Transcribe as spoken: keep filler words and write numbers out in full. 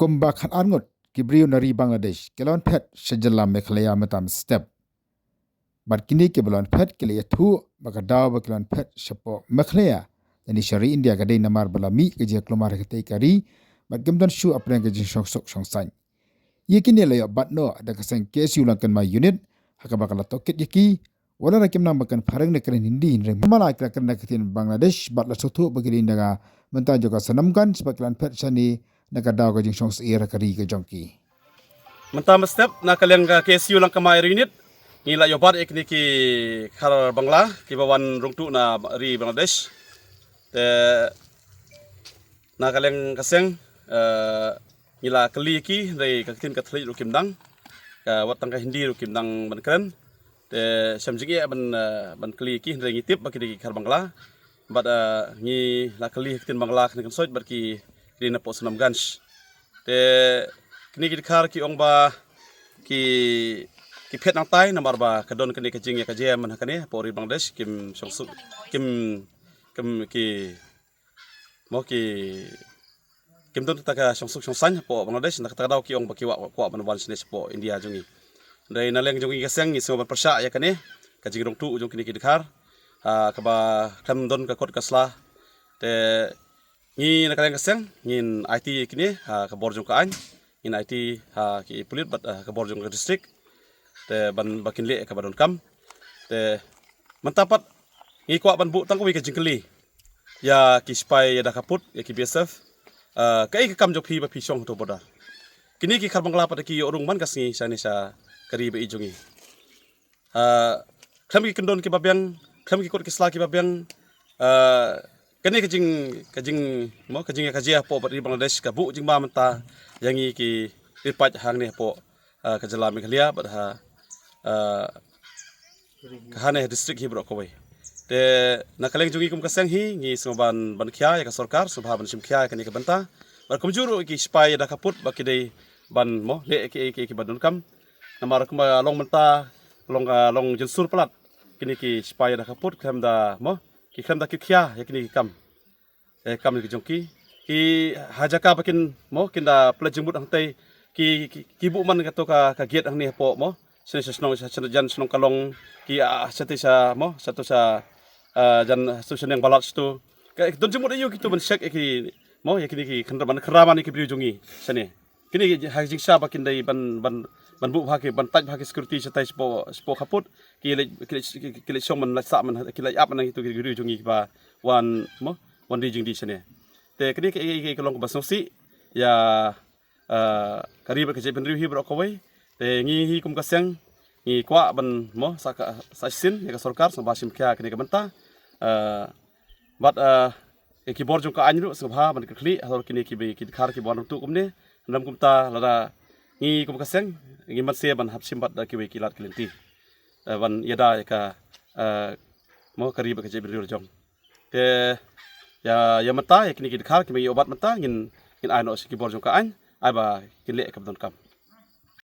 Kumba khat ar ngut ki briew na ri Bangladesh ki la wan phet sha jylla Meghalaya mynta mynstep. Bad kine kiba la wan phet ki la ïathuh ba ka daw ba ki la wan phet shapoh Meghalaya lane sha ri India ka dei namar ba la mih ka jingïaklumar ha katei ka ri bad kim don shuh hapdeng ka jingshongsuk shongsaiñ. Ïa kine la ïoh bat noh da ka seng K S U Langkynmaw Unit ha kaba ka la tohkit ïa ki. Wat la kim nang ba kan phareng na ka ktien Hindi hynrei mynta la ki la kren na ka ktien Bangladesh bad la sngewthuh ba ki dei na ka bynta jong ka Sanamganj bad ki la wan phet shane na ka daw ka jingshong syier ha ka ri ka jong ki. Mynta mynstep na ka liang ka K S U Langkynmaw Area Unit ngi la ïoh bat ïa kine ki dkhar Bangla kiba wan rung tuh na ri Bangladesh. Te na ka liang ka seng, eh, ngi la kylli ïa ki hynrei ka ktien ka thylliej ruh kim dang, ka wat tang ka Hindi ruh kim dang ban kren. Te shem jingeh ban, eh, ban kylli ïa ki hynrei ngi tip ba ki dei ki dkhar Bangla. Bad, eh, ngi la kylli ïa ka ktien Bangla kane kan soi bad ki, ki dei napoh Sanamganj. Te kine ki dkhar ki ong ba ki, ki phet nangtai namar ba ka don kane ka jingïakajia man ha kane hapoh ri Bangladesh kim shongsuk, kim, kim ki, mo ki, kim don kata ka shongsuk shongsaiñ hapoh Bangladesh, na kata ka daw ki ong ba ki kwah, kwah ban wan shane shapoh India jong ngi. Hynrei na liang jong ngi ka seng ngi sngew ban pyrshah ïa kane ka jingrung tuh jong kine ki dkhar, ha kaba khlem don ka kot ka sla. Te ngi na ka liang ka seng ngin aiti ïa kine ha ka bor jong ka aiñ, ngin aiti ha ki pulit bad ha ka bor jong ka district. Te ban ba kin leh kaba donkam. Te mynta pat ngi kwah ban buh tang kawei ka jingkylli ïa ki sipai ïada khappud, ïa ki B S F. Eh, kaei ka kam jong phi ba phi shong hato border? Kine ki dkhar Bangla pat ki ïoh rung man ka sngi shane sha ka ri ba ïeit jong ngi. Ah, khlem ki kyndon kiba biang, khlem ki kot ki sla kiba biang, ah, kane ka jing, ka jing, mo, ka jingïakajia hapoh bad ri Bangladesh ka buh jingma mynta ïa ngi ki riewpaid hangne hapoh, ah, ka jylla Meghalaya bad ha, ah, ka hane ha district hi baroh kawei. Te na ka liang jong ngi kum ka seng hi ngi sngewbha ban, ban khia ïa ka sorkar, sngewbha ban shim khia ïa kane ka bynta. Bad kumjuh ruh ki sipai ïada khappud ba ki dei ban, mo, leh ki, ki, kiba donkam. Namar kumba long mynta, long, ah, long jynsur palat kine ki sipai ïada khappud khlem da, mo, ki khlem da ki khia ïa kine ki kam. Eh, kam ki jong ki. Ki ha jaka ba kin, mo, kin da pynleit jingmut hangtei ki, ki, ki buh man kato ka, ka gate hangne hapoh, mo. Shane sha shnong, sha, sha jan shnong Kalong ki, ah, shate sha, mo, shato sha, ah, jan sha shnong Balat shato. Ka don jingmut aïu kito ban check ïa ki, mo, ïa kine ki khynra man, khynra man ïa ki briew jong ngi shane. Kine ki ha jingshisha ba kin dei ban, ban, ban buh bha ki, ban tait bha ki security shatai shapoh, shapoh khappud. Ki leit, ki leit, ki leit shong man leit sah man, ki leit ap man ïa kito ki briew jong ngi kiba wan, mo, wan die jingdie shane. Te kine ki, ki, ki long kaba sngewsih ïa, eh, ka ri bad ka jaitbynriew hi baroh kawei. Te ngi hi kum ka seng ngi kwah ban, mo, sa ka, sa shisien ïa ka sorkar sngewbha shim khia kane ka bynta. Eh, bad, eh, ïa ki bor jong ka aiñ ruh sngewbha ban kyrkhu halor kine ki, ki dkhar kiba wan rung tuh kumne. Ynda kumta lada ngi kum ka seng ngi mynshwa ban hap shim bad da kiwei ki lad ki lynti, eh, ban ïada ïa ka, eh, mo, ka ri bad ka jaitbynriew la jong. Te ïa, ïa mynta ïa kine ki dkhar kiba ngi ïoh bat mynta ngin, ngin ai noh sha ki bor jong ka aiñ ai ba kin leh kaba donkam.